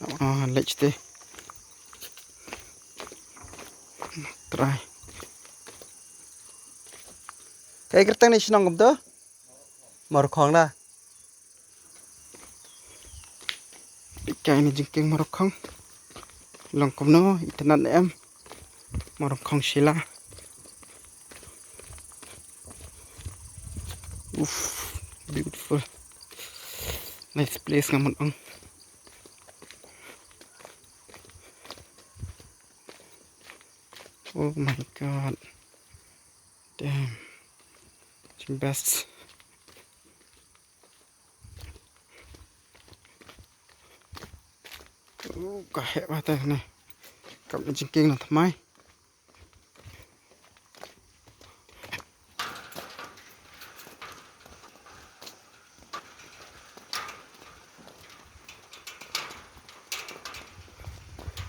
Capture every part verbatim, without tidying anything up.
Ah, leit te. Trai. Kaei kyrteng ne shnong kumto? Mawryngkhong da. Peit kane jingkieng Mawryngkhong. Long kumno, itynnad ne em. Mawryngkhong Shella. Uff, beautiful. Nice place nga mut ong. Oh my God. Damn. It's the best. Uh, ka heh bha te ne. Kam jingkieng na thymmai.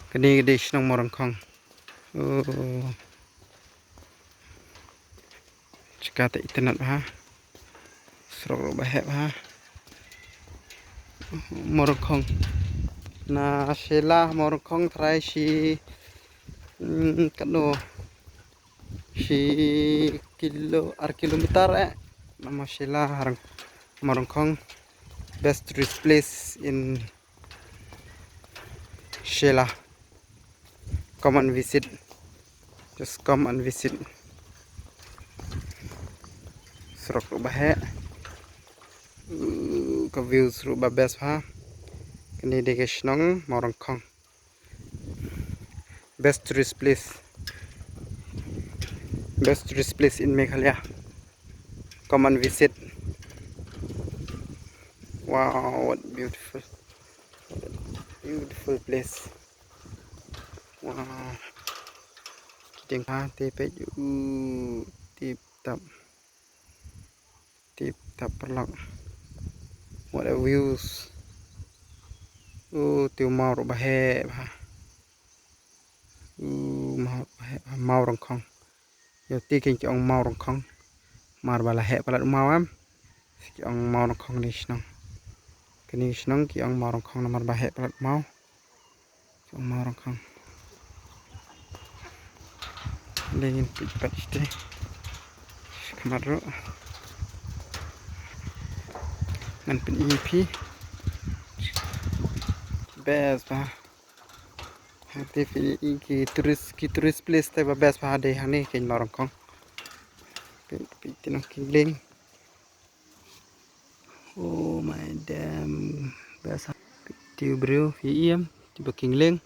Kane ka dei shnong Mawryngkhong. Oh. Jaka te itynnad bha. Surok ruh ba heh bha. Mawryngkhong. Na Shella Mawryngkhong trai shi, mm, katno, shi kilo, ar kilometer eh. Namar Shella harang Mawryngkhong. Best tourist place in Shella. Come and visit. Just come and visit. Surok ruh ba heh. Uh, ka views ruh ba best bha. Kane dei ka shnong Mawryngkhong. Best tourist place. Best tourist place in Meghalaya. Come and visit. Wow, what beautiful. Beautiful place. Wow. Ki dieng bha te peit. Uh, tip top. Tip top paralok. What a views. Uh, te u maw ruh ba heh bha. Uh, maw ruh ba heh bha. Mawryngkhong. Ïa te ki ong Mawryngkhong. Mar ba la heh palat u maw em. Ki ong Mawryngkhong ne shnong. Kane shnong ki ong Mawryngkhong namar ba heh palat u maw. Ki ong Mawryngkhong. Lei ngin peit pat shatei. Khmat ruh. Ngan pyni phi. Best bha. Hangtei phi i ki tourist, ki tourist place te ba best bha dei hangne keiñ Mawryngkhong. Peit, peit te nongkyndeng. Oh my damn. Best ha. Peit te u briew phi i em te ba kyndeng.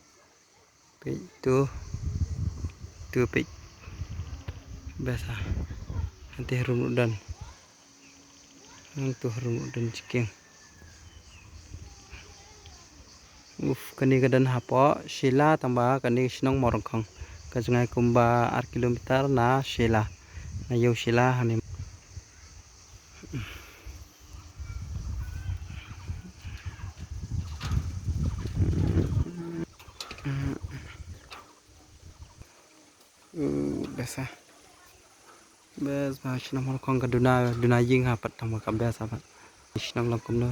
Peit tu. Tu peit. Best ha. Hangtei harum ruh don. Nangtu harum don jingkieng. Uf, kane ka don hapoh Shella tangba kane ka shnong Mawryngkhong. Ka jngai kumba ar kilometer na Shella. Na ïew Shella hangne. Uh, best ha. Best bha shnong Mawryngkhong ka duna, duna ïing ha pat tang ba ka best ha pat. Shnong long kumno.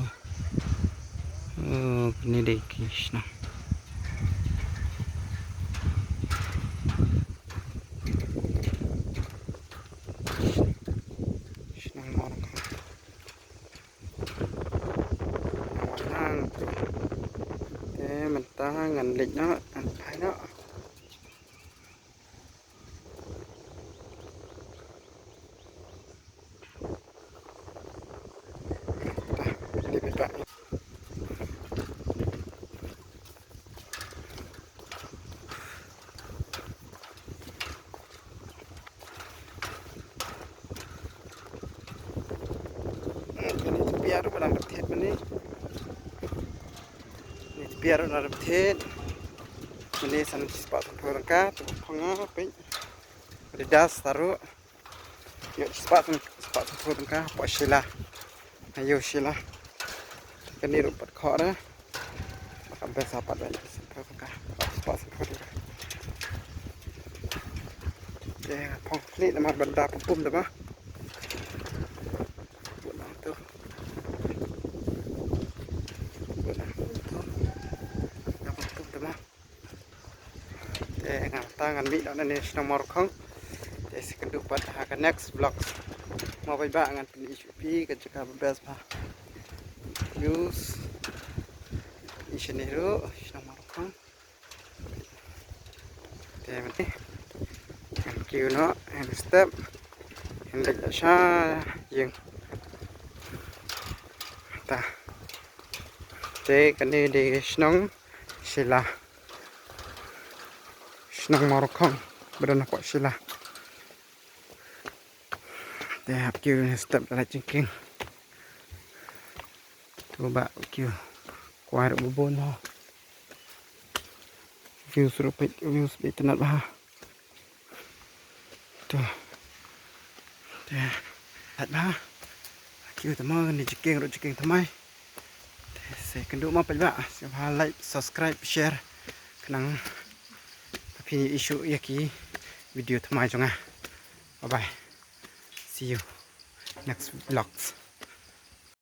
Oh, kane dei ki shnong. Shnong Mawryngkhong. Wan nang. Te mynta ngan leit noh, ngan phai noh. Kane tpia ruh ba dang dep thied mynne. Kane tpia ruh dang dep thied. Mynne san spah sanphew tyngka, tu phong nga peit. Adidas ta ruh. Ïoh spah san, spah sanphew tyngka, hapoh Shella. Ha ïew Shella. Kane ruh pat khoh re. Ba ka best ha pat re, sanphew tyngka. Spah sanphew tyngka. Te nga phong khlieh namar ban da pum pum da ba. Bun nang tu. Bun nang tu. Kata ngan mih noh nangne shnong Mawryngkong. Te sa ïakynduh pat ha ka next vlog. Mo paidbah, ngan pyni shuh ïa phi ka jaka ba best bha. Views. Ïa shane ruh shnong Mawryngkong. Te mynta ngan kiew noh, ngan step, ngan leit sha ïing. Ta. Te kane dei shnong Shila. Shnong Mawryngkong ba don hapoh Shila. Te hap kiew, ngan step da la jingkieng. To ba kiew kwai ruh ba bun ha. Views ruh peit, views peit tynnat bha. To. Te tynnat bha. Kiew te mo, ngan jingkieng ruh jingkieng thymmai. Te sa ïakynduh mo paidbah, sngewbha like, subscribe, share. Khnang ba phin ïohi shuh ïa ki video thymmai jong nga. Bye bye. See you next vlogs.